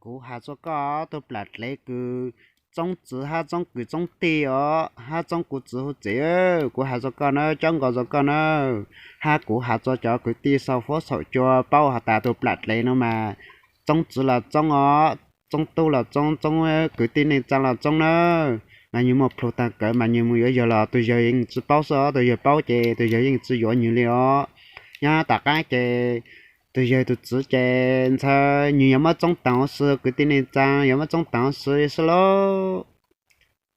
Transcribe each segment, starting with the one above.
Kuv has rua koj tus plam dlev kws Tsoob txwv hab Tsoob kwv Tsoob tij os, hab Tsoob kuv txwv hu txiv, kuv has rua koj na, cob nkaus rua koj na, hab kuv has rua cov kwv tij sau fuab saum cua paub has tas tus plam dlev nuav mas Tsoob txwv los Tsoob os, Tsoob tub los Tsoob, Tsoob kwv tij neej tsaa los Tsoob na, mas nwg muaj plhu taag kawg mas nwg mus yuav yawg los tus yawg yeej tsi paub xwb os, tus yawg paub ces tus yawg yeej tsi yuav nwg li os. Nyob tom qaab ces tus yawg tus txwv ces ntshai nwg yuav muab Tsoob taag huv si, kwv tij neej tsaa yuav muab Tsoob taag huv si xwb lauj.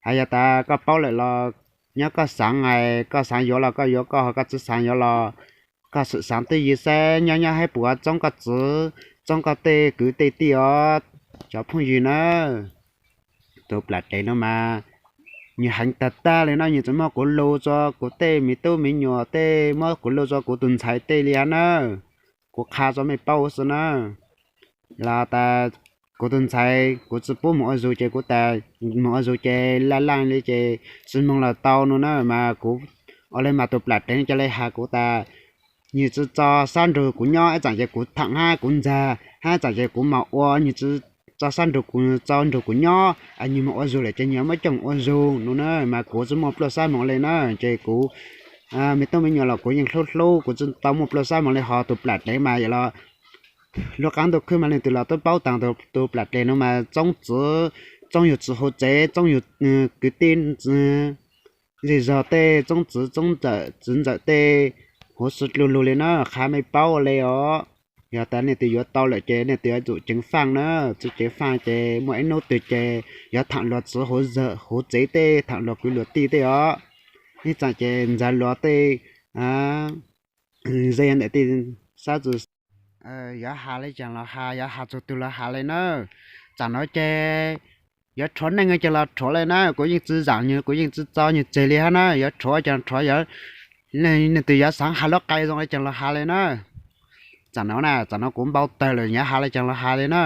Has yog tas koj paub lawm los nyob koj xaav, koj xaav yuav los koj yuav, koj ho koj tsi xaav yuav los koj xwm xaav twj ywm saib nyob nyob hab puas Tsoob koj txwv, Tsoob koj tej kwv tej tij os, cov phooj ywg na. Tus plam dlev nuav mas nwg heev tag tag li na, nwg tsi muab kuv lug rua kuv tej miv tub miv nyuam tej, muab kuv lug rua kuv tus ntxhais tej li hab na. Kuv qha rua mej paub xwb na. Los tas kuv tus ntxhais kuv tsi pub moog ua zug ces kuv tas moog ua zug ces laj laj li ces tsi moog los tau nua na, mas kuv ua le mas tus plam dlev ca le has kuv tas nwg tsi tso sab nrug kuv nyob, ib txhia ces kuv tham hab kuv ntxag hab ib txhia ces kuv mam ua, nwg tsi tso sab nrug kuv, tso nrug kuv nyob, nwg moog ua zug lawm ces nwg muab coj moog ua zug nua na, mas kuv tsi muaj pluaj sab moog le na, ces kuv miv tub miv nyuam los kuv yeej hlub hlub, kuv tsi tau muaj pluaj sab moog le, ho tus plam dlev mas yog los lub qaab ntuj khwb mas leej twg los tub paub taag tus plam dlev nuav mas Tsoob txwv, Tsoob yug txwv huv tsev, Tsoob yug kwv tij zej zog tej, Tsoob txwv, Tsoob ntxawm, txwv ntxawm tej, huv si dlug lug li na, qha mej paub le os. Yog tas leej twg yuav tau lawm ces leej twg yuav tsum ceev faaj na, tsi ceev faaj ces muaj ib nub twg ces yuav thaam luag txwv huv tsev tej, thaam luag kwv luag tij tej os. Ib txhia ces ntxag luag tej, ze ntawm tej sab txwv. Yuav has le caag los has, yuav has txug twg los has le na. Txam nuav ces yuav rhuav neej caag los rhuav le na, kuv yeej tsi zaam nwg, kuv yeej tsi tso nwg tseg li hab na, yuav rhuav caag rhuav, yog leej twg yuav xaav has lub qai zoo le caag los has le na. Txam nuav na, txam nuav kuv npau tawg lawm, yuav has le caag los has le na.